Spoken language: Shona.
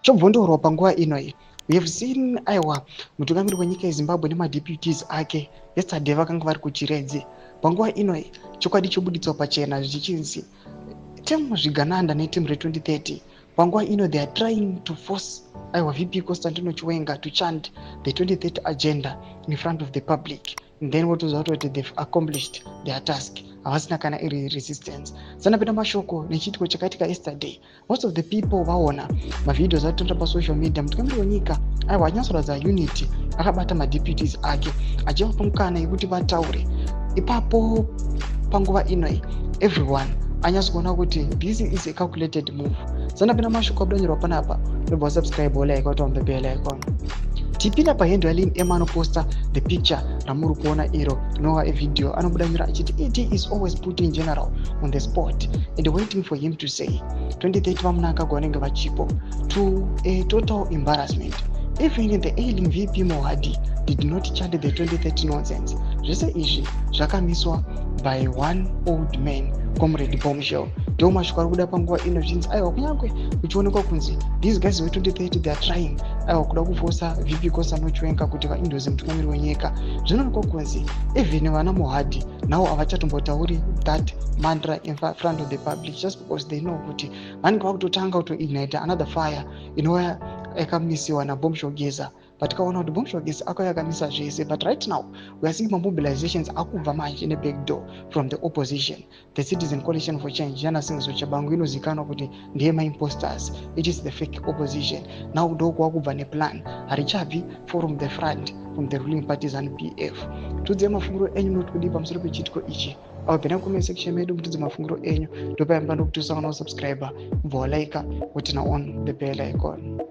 Chobvondorwa panguva ino iyi, we have seen, aiwa, mutungamiri wenyika yeZimbabwe nemadeputies ake yesterday vakanga vari kuChiredzi. Panguva ino iyi chokwadi chobuditswa pachena zvichinzi team zvigananda neteam re2030 panguva ino they are trying to force, aiwa, VP Constantino Chiwenga to chant the 2030 agenda in front of the public. Then votoziva kutoti they've accomplished their task, havasina kana iri resistance. Sanapinda mashoko nechiitiko chakaitika yesterday, most of the people vaona mavideos atonda pasocial media, mutungamiri wenyika, aiwa, anyatsoratidza unity, akabata madeputies ake achivapa mukana yekuti vataure ipapo. Panguva inoi everyone anyatsokuona kuti this is a calculated move. Sanapinda mashoko abudanyorwa panapa, unobva wasubscribe, wolike, waturn on the bell icon. Tipinda pahandle yaLin M, anoposta the picture ramuri kuona iro rinova evideo. Anobuda nyora achiti it is always putting general on the spot and waiting for him to say 2030 VaMnangagwa vanenge vachipo, to a total embarrassment. Even the ailing VP Mohadi did not chant the 2030 nonsense. Zvese izvi zvakamiswa by one old man, Comrade Bombshell. Ndo mashoko ari kuda panguva ino, zvichinzi, aiwa, kunyange kuchionekwa kunzi these guys ve2030, they are trying, aiwa, kuda kufosa VP Constantino Chiwenga kuti vaendorse mutungamiri wenyika. Zvinoonekwa kunzi even vana Mohadi navo havachatombotauri that mantra in front of the public, just because they know kuti vanenge vakutotanga kutoignite another fire inova yakamisiwa naBombshell Geza. But tikaona kuti Bombshell Geza akauya akamisa zvese, but right now we are seeing mamobilizations akubva manje nebackdoor from the opposition, the Citizen Coalition for Change yanaSengezo Tshabangu, inozivikanwa kuti ndeye maimposters. It is the fake opposition. Now ndokuwa kubva neplan, harichabvi from the front, from the ruling party ZANU PF. Tiudzei mafungiro enyu, noti kudii pamusoro pechiitiko ichi? Aupinda comment section medu, mutidze mafungiro enyu. Ndopaimba ndokuti usangana usubscribe, ubva walike, uturn on the bell icon.